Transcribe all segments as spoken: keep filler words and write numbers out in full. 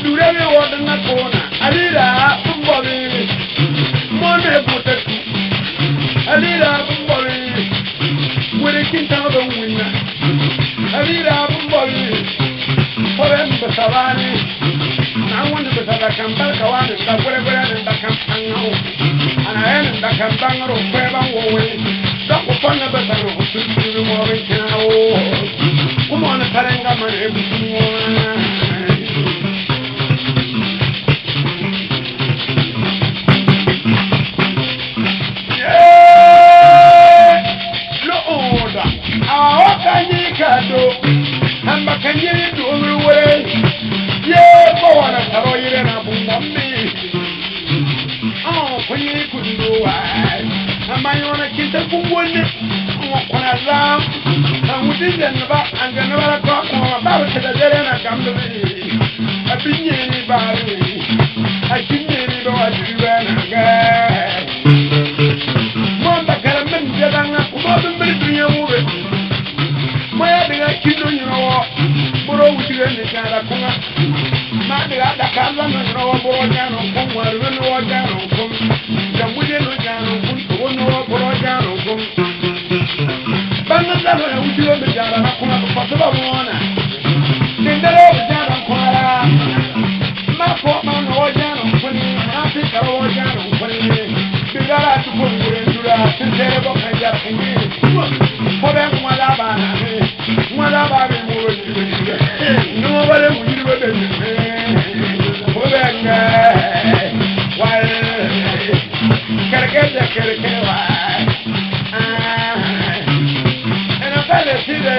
Ture bi wɔ dina kona. Alira bumbobi. Mone buta. Alira bumbobi. Were kinta ba winna. Alira bumbobi. Hoben basabani. Na wani basaba kambal kawani. Da gure gure ni da kam tangau. Ana en da kam bangaro kwe bang wowe. Da ko fanga basaro. Suru suru mo ben kina o. Kumana parenga mane butu mo. Yee! Lo oda. Awo kanyi kado. Amba kanyi do were. Yee, ko wana taro yire na bumbo mi. Awo kunyi kundu wa. Amba yona kinta kungwone. Awo kuna lam. Awo dinga naba, anga naba la kwa kwa ba ba ta dere na kamdo. Abinye ni ba ni. Akinye ni ba wa diri ba na ga. Mo amba kara men jadanga, kuma bin biri dunya wube. Mo ya diga kindo nyiro wo. Boro wuti ga ni kara kuma. Ma diga da kala no nyiro wo, boro jano kum, wa ru no jano kum. Jambu je no jano kum, to no boro jano kum. Banga dano ya uti wo be jara na kuna ko pato ba mona. Dendere wo be jara kuna la. Ma ko ma no wo jara kuni, ma fi ka wo jara kuni. Bi jara tu ko ngure ndura, tendere bo ka jara kuni. Ko be kuma la ba na ni. Kuma la ba bi mo ni. No ba le mo ni be be. Ko be nga. Wa. Kereke de kereke wa. Ah, ena pale si de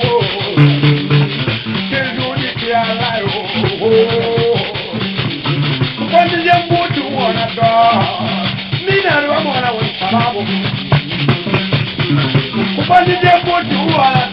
wo. Ke du ni ki ala yo. Kwani je mbutu wana do. Mina ro mwana wa sababu. Kwani je mbutu wana